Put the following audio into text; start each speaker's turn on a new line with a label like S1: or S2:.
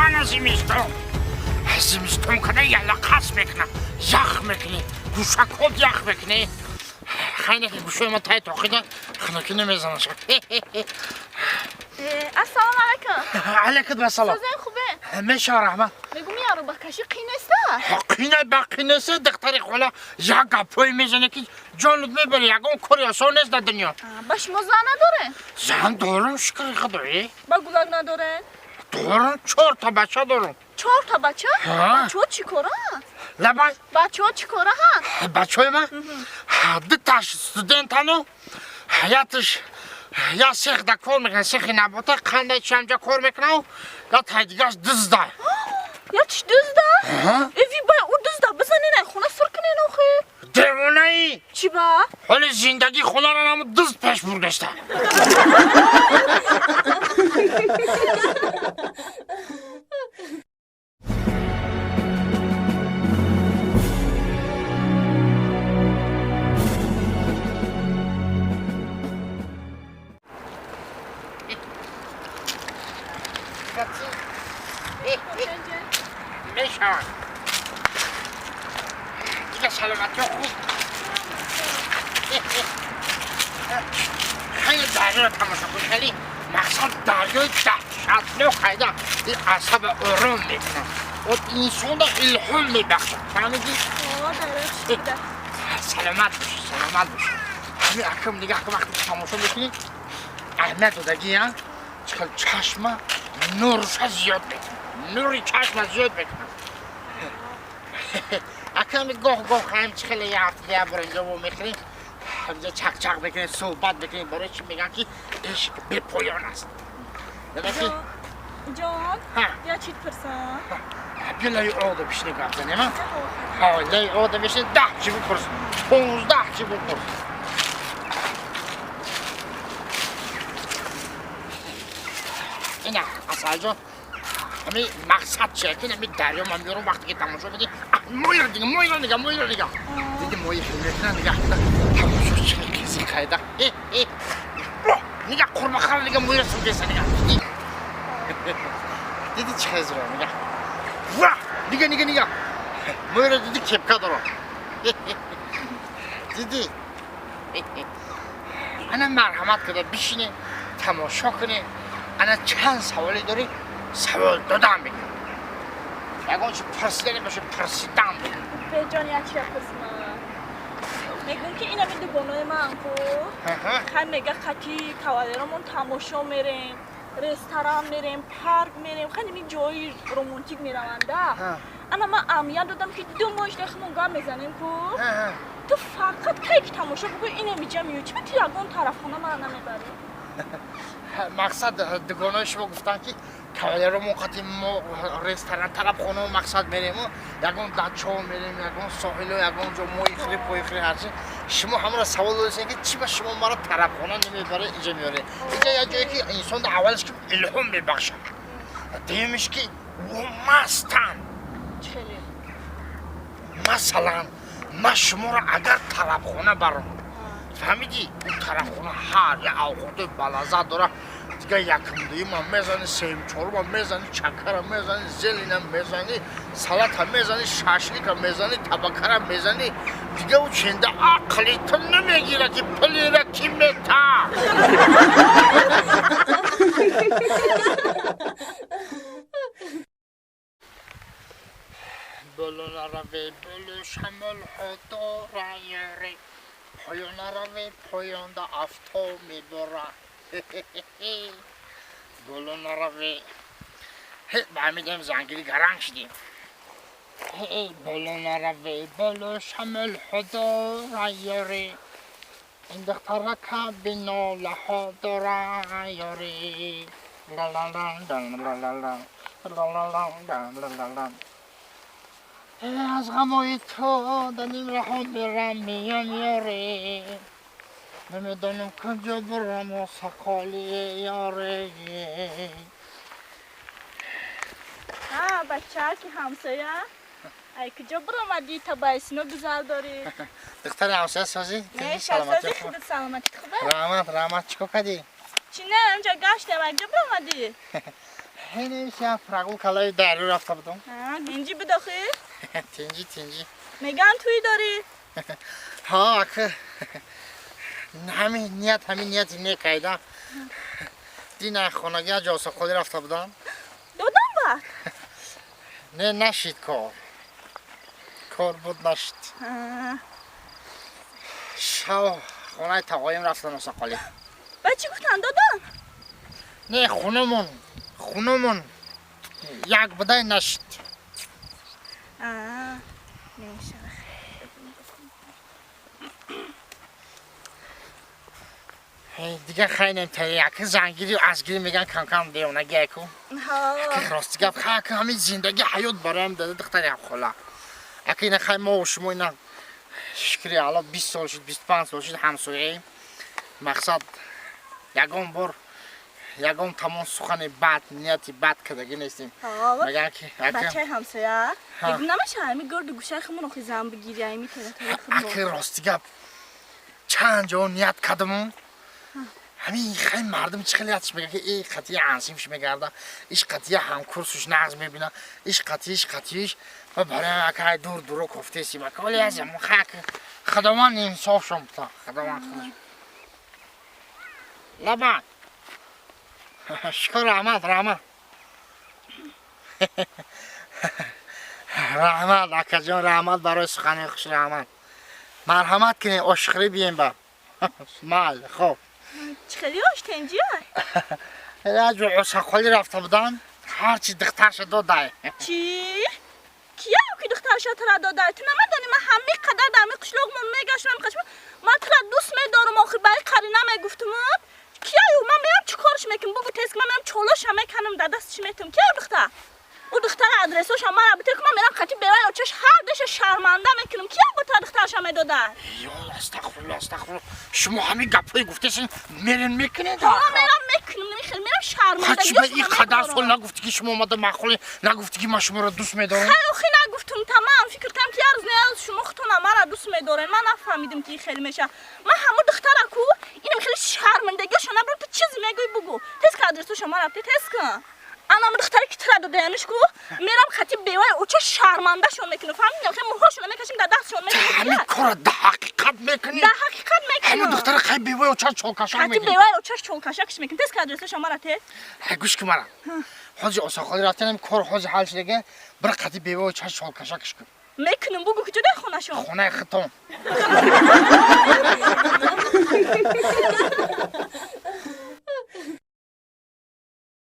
S1: Ана зимистон. Зимистон када ялақас мекунад, ях мекунӣ, гӯшакҳот ях мекунӣ. Хайне ки гӯшои ма тай тоқида хунукӣ намезанаш.
S2: Ассалому алайкум.
S1: Алайкум ассалом.
S2: Созен хубе?
S1: Мешава, раҳмат.
S2: Мегум арӯбакашӣ қин неста?
S1: Қина ба қинеса, духтари хола, як гапҳое мезане ки ҷонут мебари, ягон кори осон нест дар дунё.
S2: Ба шумо зан надорен?
S1: Зан дорам, шукри худоӣ.
S2: Ба гулак надорен?
S1: Дорам, чорта бача дорам.
S2: Чорта бача? Бачаҳо чӣ кора?
S1: Лабай.
S2: Бачаҳо чӣ кора ҳан?
S1: Бачаҳои ман дуташ студентану яташ я сехда кор мекунад, сехи набота, қандай чамҷа кор мекунад, я тай дигаш дузда.
S2: Ятиш дузда? Эви бай, ӯ дузда бизанен, ай хона сур кунен охи.
S1: Девонаӣ?
S2: Чӣ ба?
S1: Ҳоли зиндагии хонаро намо дузд пеш бурдаста. Мешавад. Дига саломатиё хуб. Хеле дарёро тамошо кун, хеле мақсад дарёи даҳшатнок хайда ин асаба ором мекунад. От инсонро илҳом мебахшад. Фаҳмидӣ? Саломат бошӣ, саломат бошӣ. Ҳамин акам дига акам вақте тамошо мекунӣ, аҳамият додагӣ, чӣ хел чашма нурша зиёд мекунад. Нури чашма зиёд мекунад. Аками гоҳ гоҳ ҳам чӣ хеле як бор инҷо во мехӯрем, ҳамҷа чақ-чақ мекунем, суҳбат мекунем, барои чӣ мегӯям ки ишқ бепоён аст.
S2: Ҷон, я чит пурсам?
S1: Биё лаи ода бишне гап занем, а? Ҳа, лаи ода бишне, 10 чӣ бипурс, 15 чӣ бипурс. Ина, Асалҷон, ҳами мақсад чия ки ҳами дарё ман меёрам, вақте ки тамошо мекунӣ, моҳиро дига, моҳиро дига, моҳиро дига. Диди моҳи хел мекунад, нигаҳ тамошо чӣ қизи қайда. Нигаҳ қурбақара дига моҳиро сургеса нигаҳ. Диди чӣ хел зура нигаҳ. Ва! Нига, нига, нига. Моҳиро диди кепка дорам. Диди. Ана марҳамат куда бишинем, тамошо кунем. Ана чанд саволе дорӣ, савол додам бигир. Ягон чи пурсидане боша, пурсидан бигир.
S2: Беҷон, як чия пурсма. Мегӯм ки инами дугонои ман ку. Хай мега қати кавалеромон тамошо мерем, ресторан мерем, парк мерем, хай ними ҷои романтик мераванда. Ана ман аҳамият додам ки 2 моҳ шуда гап мезанем ку. Ту фақат кай ки тамошо бикунӣ инами ҷа меёй. Чӣ ту ягон тарафхона мана намебарӣ?
S1: Мақсад дугонои шумо гуфтанд ки кавалеромон қати мо ресторан, тарабхона мақсад мерему, ягон дачо мерем, ягон соҳило, ягон ҷо моҳихӯрӣ, пойхӯрӣ, ҳарчи. Шумо ҳамаро савол додастед ки чӣ ба шумо маро тарабхона намебаред, инҷа меёред. Инҷа як ҷое ки инсонро аввалаш ки илҳом мебахшад, дуюмиш ки ӯ мастанд. Масалан, ман шуморо агар тарабхона барам, фаҳмидӣ, ӯ тарабхона ҳар як авқотои балаззат дорад. Дига якум дуюмам мезанӣ, сеюм чорумам мезанӣ, чакара мезанӣ, зелина мезанӣ, салата мезанӣ, шашлика мезанӣ, табакара мезанӣ. Дига ӯ ченда ақли ту намегирад ки пулира ки мета. Боло нараве, боло шамолҳо дора ёре, поён нараве, поёнда афто мебора. Боло нараве. Ба ҳамидем зангири гаранг шудем. Боло нараве, боло шамолҳо дора ёре, ин духтарака бинолаҳо дора ёре. Аз ғамои ту дар нимраҳо мерам меям ёре, намедонам куҷо бураму сақоли ёре.
S2: Бача ки ҳамсоя, ай куҷо буромадӣ, та ба сино гузар дорӣ?
S1: Духтари ҳамсоя созӣ?
S2: Не, созӣ, худат саломатӣ хубе?
S1: Раҳмат, раҳмат. Чӣ кор кардӣ?
S2: Чӣ не, инҷа гаштем, ай куҷо буромадӣ?
S1: Ҳенеша прогулкалаи дарё рафта будам.
S2: Тинҷӣ бидохӣ?
S1: Тинҷӣ, тинҷӣ.
S2: Меган туй дорӣ?
S1: Ҳа, ака. Ҳамин ният, ҳамин нияти некайда. Дина хонагӣ ҷосақолӣ рафта будам.
S2: Додам ба?
S1: Не, нашид кор. Кор буд, нашид. Шав хонаи тағоим рафтам осақолӣ.
S2: Ба чӣ гуфтан, додам?
S1: Не, хунамон, хунамон як будай нашид. Дигар хайнем та як зангири азгири меган кам-кам девонагӣ ку. Рости гап, ха ҳамин зиндагӣ ҳаёт бароям дада духтари хола. Ака ина хай мо шумо ина шукри Алло 20 сол шуд, 25 сол шуд ҳамсояем. Мақсад ягон бор ягон тамон сухани бад, нияти бад кардагӣ нестем. Меган ки
S2: бачаи ҳамсоя, мегум намеша ҳами гирду гӯшаи хумон охи зан бигири ами территорияи худмон.
S1: Ака рости гап чанд ҷо ният кардаму ҳамин хай мардум чӣ хеле ятиш мега ки э қатъия ансимш мегарда, иш қатъия ҳамкурсуш нағз мебина, иш қатъи, иш қатъиш ва барои акай дур дуро кофтесим. Ака вале аз ҳамон хак Худованд инсофшон бута, Худованд худаш. Лабан. Шукр, раҳмат, раҳмат. Раҳмат, акаҷон, раҳмат барои сухани хуш, раҳмат. Марҳамат кунед, ошхӯрӣ бием ба. Мал, хоб.
S2: Чӣ хеле ош тенҷия?
S1: Раҷо осақолӣ рафта будам, ҳарчи духтарша додай.
S2: Чӣ? Кия ки духтарша тара додай? Ту намедонӣ ман ҳамин қадар дар ҳамин қишлоқмон мегаштам, қашм. Ман тура дӯст медорам, охир ба ин қарина мегуфтум. Кияю ман меям чӣ корш мекунам? Бугу тез ман меям чолоша меканам, дар дастиш метум. Кияю духтар? Ӯ духтара адресоша мара бите ки ман мерам қати бевай очаш ҳар деша шарманда мекунам. Кия бо та духтарша медодай?
S1: Ё, астағфирулло, астағфирулло. Шумо ҳамин гапҳои гуфтесин мерен мекунед?
S2: Ҳа, мерам мекунам, намехел мерам шарманда.
S1: Ҳачи ба ин қадар сол нагуфтӣ ки шумо омада маъқуле, нагуфтӣ ки ман шуморо дӯст медорам?
S2: Хай охи нагуфтум, тамам фикр кардам ки як рӯз на як рӯз шумо худтона мара дӯст медоред. Ман нафаҳмидам ки ин хеле меша. Ман ҳамун духтара ку инам хеле шармандагиошо набарам, ту чизе мегӯӣ бугӯ. Тез ка адресоша мара бите, тез кун. Анам духтаре ки тура додаяниш ку мерам хати бевай оча шармандашон мекунам. Фаҳмидам, хеле мӯҳошона мекашим, дар дастшон мекунам.
S1: Ҳамин корро дар ҳақиқат мекунӣ?
S2: Дар ҳақиқат мекунам.
S1: Ҳамин духтара хай бевай оча чолкашак
S2: мекунӣ. Хати бевай очаш чолкашакш мекунам. Тез ка адресоша мара те.
S1: Ҳай гӯш кун мара. Ҳози осонхолӣ рафтанам, кор ҳози ҳал шудага, бір қати бевай очаш чолкашакш кун.
S2: Мекунам, бугӯ куҷо дар хонашон?
S1: Хонаи хитон.